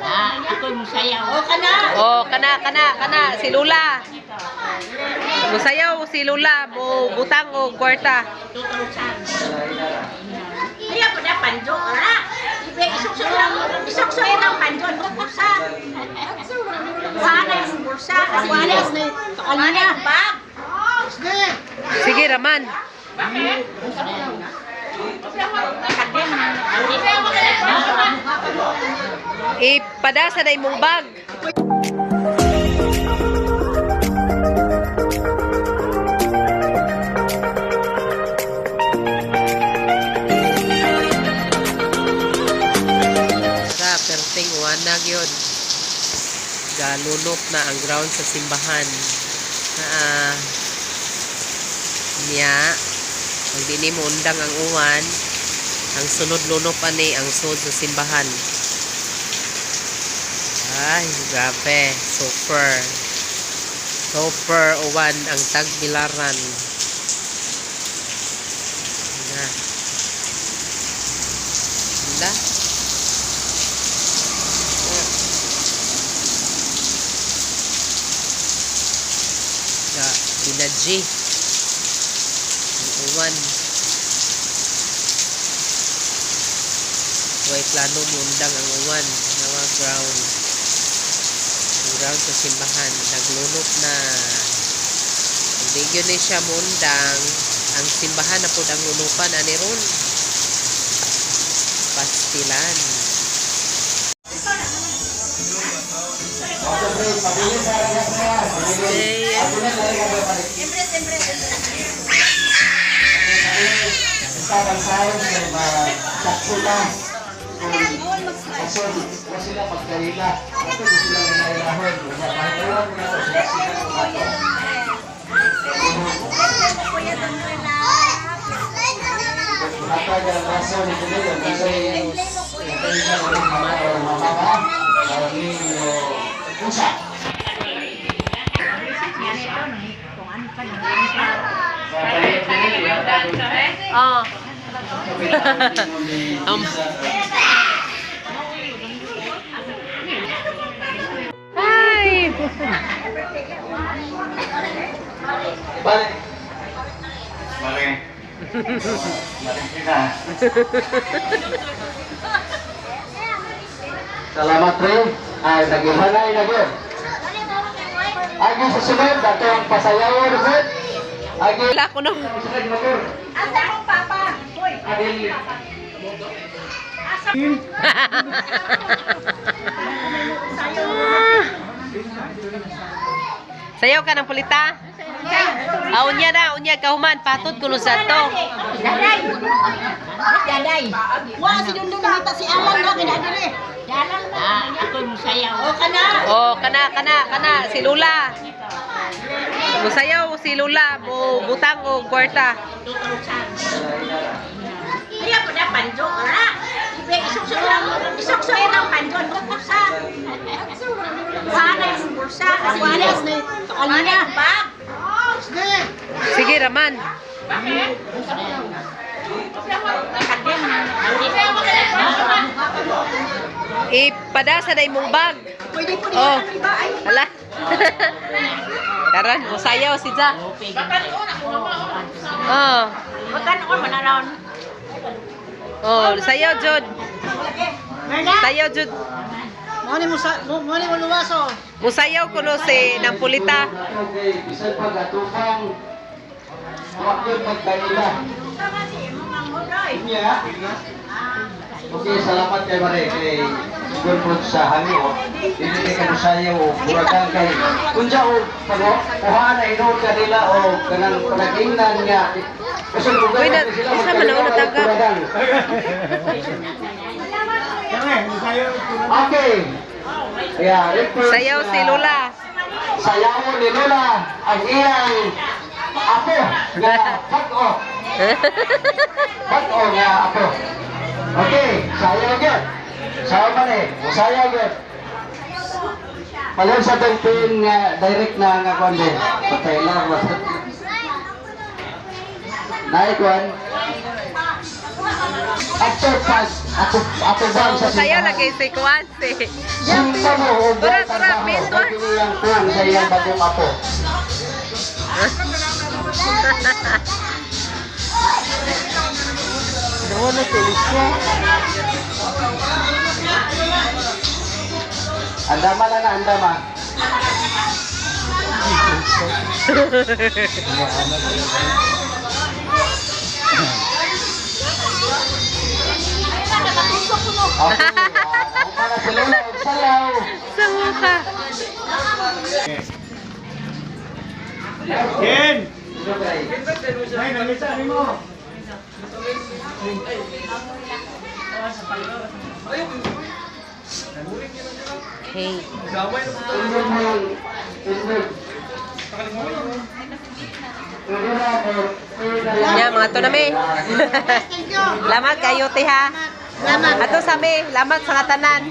Ah, ako musayaw. O kana. Oh, kana kana kana si Lula. Musayaw si Lula, mo butang og kwarta. 2,000. Ayaw po na panjo, ara. Ibe, isuksok lang, isuksok lang panjo ang bulsa. Wala yung bulsa. Wala Wala yung bag. Sige, Raman. Ipadasa na imong bag. Sa perting wanag yun. Galunok na ang ground sa simbahan. Na niya pag di ni mo undang ang uwan, ang sunod lunok ani ang sud sa simbahan. Ay, grabe. Super. Super uwan ang tagbilaran. Na. Na. Na. Ga, binaji. Ang uwan. Way plano mundang ang uwan nga ground. Ang ground sa simbahan naglunok na. Hindi gyud ni siya mundang ang simbahan na pud ang lunupan ani ron. Pastilan. Stay. Sila pagkaila. Ito sila nailahan. Hatag ang raso ni Kuya kasi pusa. Oh. Hi. Bale. Mare. Mare na. Salamat pre. Ay, naghihanay na gyud. Agi sa sunod, atong pasayawon gyud. Agi Wala ko no. sunod motor. Asa akong papa? Hoy, Agi Sayaw ka ng pulita? Ah, unya na, unya kahuman patod kuno sa to. Daday. Daday. Wa si Dundun nakita si Alan ra kina dire. Ah, ako musayaw. O kana. Oh, kana kana kana si Lula. Musayaw si Lula, mo butang og kwarta. 2,000. Ayaw po na panjo, ara. Ibe, isuksok lang, isuksok lang panjo ang bulsa. Wala yung bulsa. Wala yung bag. Sige, Raman. Ipadasa na imong bag. Pwede po Oh. nila iba ay. Hala. Karan, musayaw si Ja. Oh. Magkano ko mananaon? Oh, sayaw jud. Sayaw jud. Mo ni mo sa mo ni mo luwaso. Musayaw kuno si Nampulita. Okay, bisan pag atupang wa gyud magkanila. Niya. Okay, salamat kay Mare kay good po sa hangi o. Dili kay kamusayo o buragan kay unsa o pag kuha na hinuon kanila o kanang panagingnan nga. Kasi kung Uy, isa man ako natagap. Okay. Yeah, request Sayaw si Lola. Sayaw ni Lola ang iyang apo nga bag-o. Bag-o nga apo. Okay, sayaw gyud. Sayaw man eh. Sayaw gyud. Palihog sa tong pin nga direct na nga kuan din. Patay lang. Naay kuan. After pag ato atubang sa Sayo simbahan. lagi si kuan si. Simba mo o Tura, buhay tura, trabaho pinto. kay kini ang kuwang sa iyang bagong apo. Doon na siya. Andama lang na andama. Okay, ah, na si Lola og salaw. Sa mukha. Ken! Okay. Ay, nalisa mo. Okay. Indog mo yung indog. Ya, mga to na mi. Thank you. Lamat kayo te ha. Lamat. Ato sa mi, lamat sa katanan.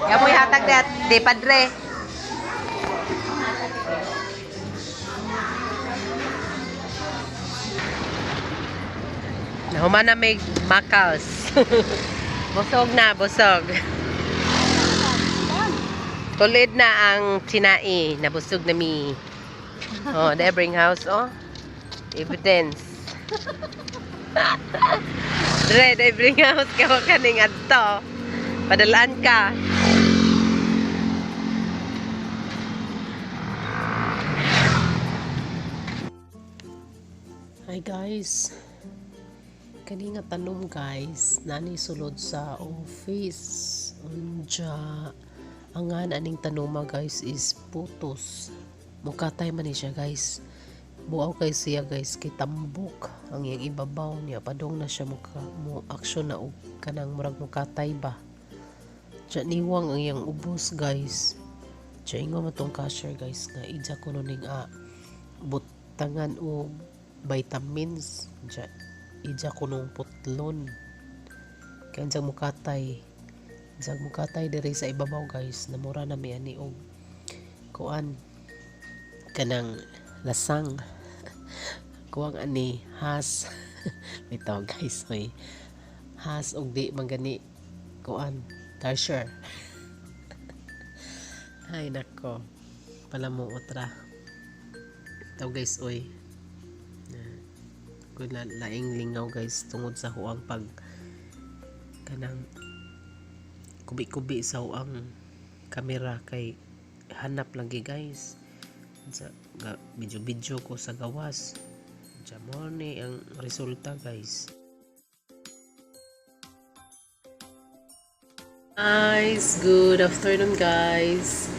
Yamoy hatag di at di padre. Nahuman na may makals. Busog na, busog. Tulid na ang tinai. Nabusog na mi. Oh, the bring house, oh. Evidence. Dre, the bring house ka wa kaning adto. Padalaan ka. Hi guys. Kani nga tanom guys, nani sulod sa office. Unja ang nga aning tanoma guys is putos. Mukatay man ni siya guys. Buaw kay siya guys kay tambok ang iyang ibabaw niya padung na siya muka, mo action na og kanang murag mukatay ba. Diya niwang ang iyang ubos guys. Diya ingon mo tong cashier guys nga idya kuno ning butangan og vitamins. Diya idya kunong putlon. Kaya diya mukatay. Diya mukatay diri sa ibabaw guys. Namura na mi ani og kuan kanang lasang. Kuwang ani has. Bitaw guys oy. Has og di man gani kuan tarsier. Ay nako. Pala mo otra. Taw guys oy. Kun la, laing lingaw guys tungod sa huang pag kanang kubi-kubi sa huang kamera kay hanap lagi guys. Sa video-video ko sa gawas. Diyan mo ni ang resulta guys. Guys, good afternoon guys.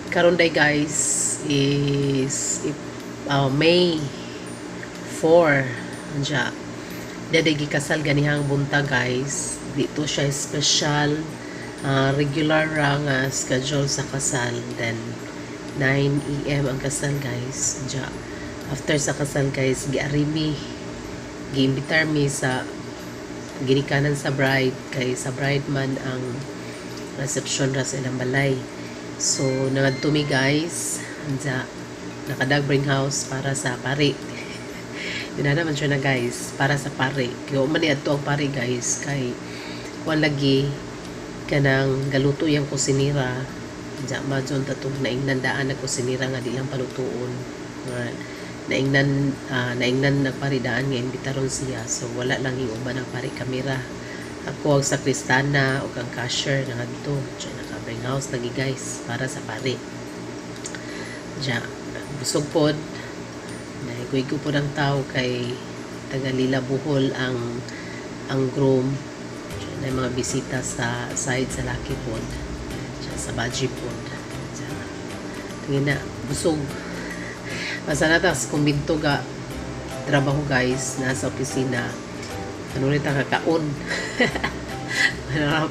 Karon day guys is May 4. Anja. Dede gikasal ganihang bunta guys. Dito siya special, regular ra nga schedule sa kasal. Then 9 AM ang kasal guys. Anja. After sa kasal guys, giarimi giimbitar mi sa ginikanan sa bride kay sa bride man ang reception ra sa ilang balay. So nangadto mi guys, anja nakadag bring house para sa pari. Yun na naman siya na guys, para sa pari. Kaya man ni adto ang pari guys kay kuan lagi kanang galuto yang kusinira. Anja madyon tatong naingnan daan na kusinira nga di lang palutuon. Nga naingnan naingnan nagpari daan nga imbitaron siya. So wala lang yung uban ang pari kamera. Ako ang sakristana ug ang cashier nangadto. Diyan naka bring house lagi guys para sa pari. Diyan busog pod. Nahigoy pod ang tao kay taga Lila Bohol ang groom. Diyan na mga bisita sa side sa laki pod. Diyan sa Baji pod. Diyan. Tingin na busog. Basta na tas kumbinto ga trabaho guys nasa opisina. Ano rin ta kakaon.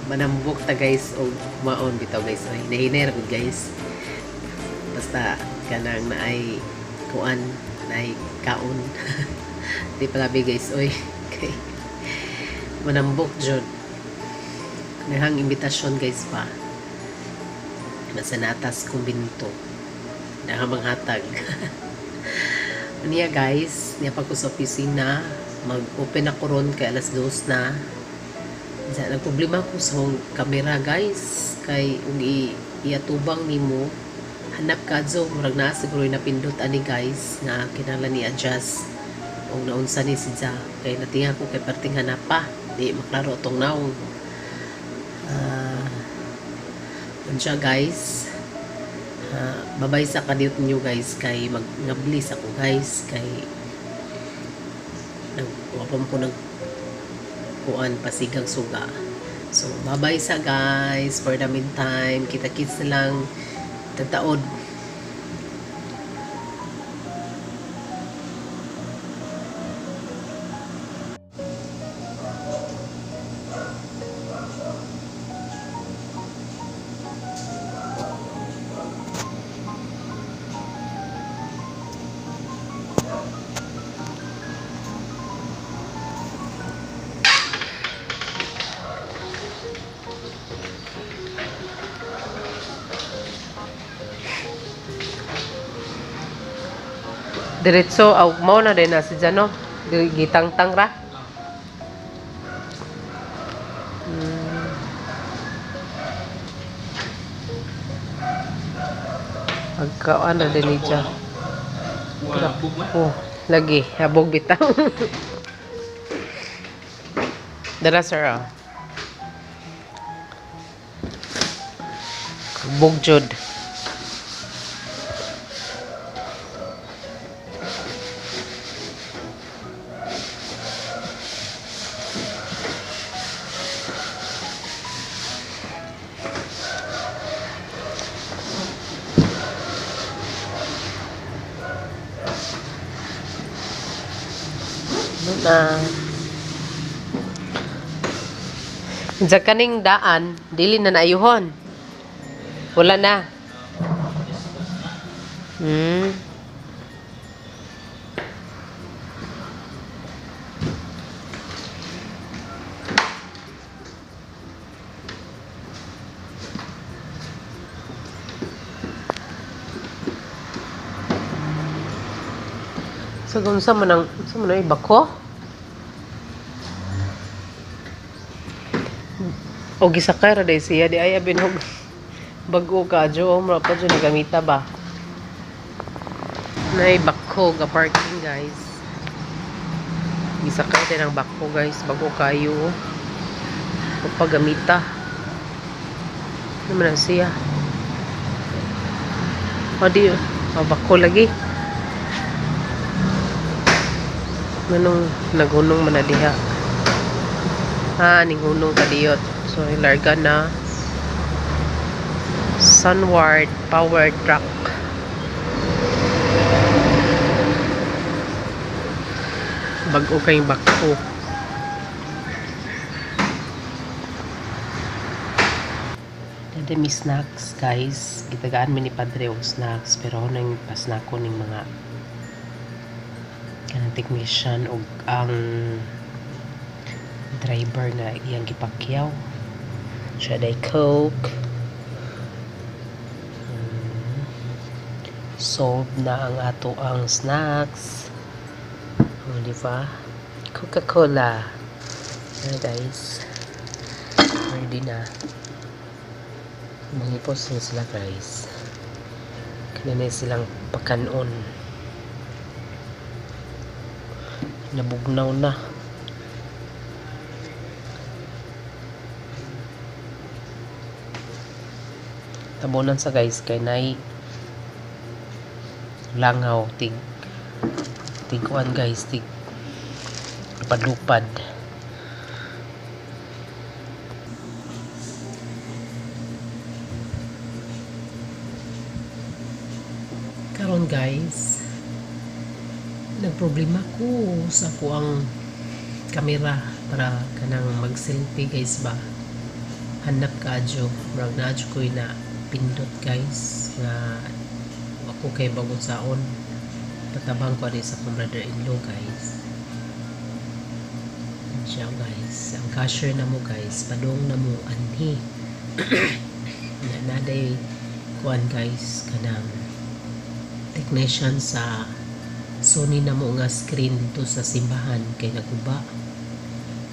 Manambok ta guys og kumaon bitaw guys. Ay nahinay ra gud guys. Basta kanang naay kuan, naay kaon. Di palabi guys oy. Kay manambok jud. Nahang imbitasyon guys pa. Nasa natas kumbinto. Nahamang hatag. Niya guys, niya pa ko sa opisina, Mag-open ako ron kay alas 2 na. Sa nagproblema ko sa akong kamera guys, kay ug iatubang nimo hanap ka adto, murag naa siguro napindot ani guys nga kinahanglan ni adjust og naunsa ni siya kay natinga ko kay perting hanapa di maklaro tong naong. Unsa guys, babay sa kadiyot niyo guys kay magngablis ako guys kay nagwapam ko nag kuan pasigang suga. So babay sa guys for the meantime, kita kits na lang tataod. Diretso aw mao na din na si Jano. Gitangtang ra. Pagkaan na din ni siya. Oh, lagi habog bitaw. Dara sir ah. Habog jud. Na. Diyan kaning daan, dili na naayuhon. Wala na. So kung sa man ang sa man ay bako? O gisakay ra day siya di ay abin og bag-o ka adyo o mura pa jud nagamita ba. Nay bako ga parking guys. Gisakay din ang bako guys, bag-o kayo. O paggamita. Ano man na siya? O di, o bako lagi. Manong naghunong man na diha. Ah, ning hunong kadiyot. So, ilarga na. Sunward Power Truck. Bag-o kayong bako. Dada mi snacks guys. Gitagaan mi ni Padre og snacks pero ako nang pasnako ning mga kanang technician og ang driver nga iyang gipakyaw. Siya day Coke. Solved na ang ato ang snacks. Oh, di ba? Coca-Cola. Ayan guys. Ready na. Mangipos na sila guys. Kanina silang pakanon. Nabugnaw na. Tabunan sa guys kay nay langaw tig tiguan guys, tig lupad-lupad. Karon guys, nagproblema ko sa kuang kamera para kanang mag-selfie guys ba. Hanap ka adyo, murag na adyo ko'y na pindot guys nga ako kay bagon saon. Patabang ko ani sa akong brother-in-law guys. Siya guys, ang cashier na mo guys, padung na mo anhi. Na naday kuan guys kanang technician sa Sony namo nga screen dito sa simbahan kay naguba.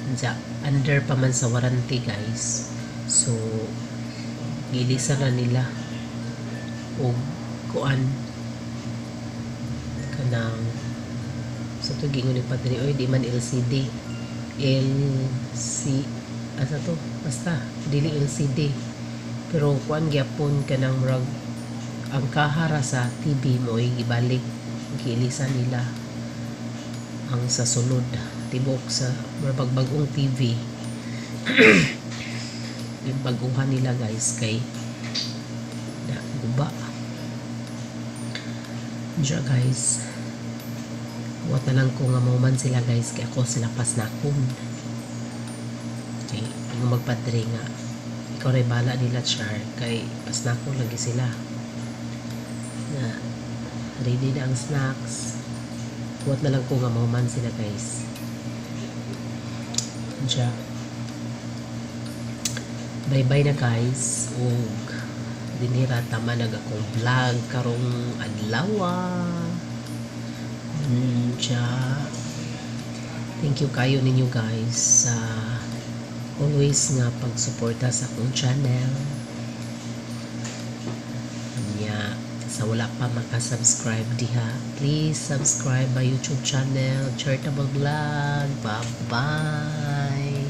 Unsa, under pa man sa warranty, guys. So gilisan na nila og kuan kanang sa to, giingon ni Padre, oy, di man LCD, LC asa to, basta dili LCD pero kuan gyapon, kanang murag ang kahara sa TV mo ay gibalik, giilisan nila ang sa sulod, tibok sa murag bagong TV yung baguhan nila, guys, kay na guba diya, guys. Huwag na lang ko nga mauman sila, guys, kay ako sila pas na akon kay ang magpadre nga ikaw rin bala nila, char, kay pas na ako lagi sila na ready na ang snacks. Huwag na lang ko nga mauman sila, guys. Diya, bye bye na, guys, ug dinira tama nag akong vlog karong adlaw. Diya, thank you kayo ninyo, guys, sa always nga pagsuporta sa akong channel. Nya sa wala pa makasubscribe diha, please subscribe my YouTube channel, Charitable Vlog. Bye bye.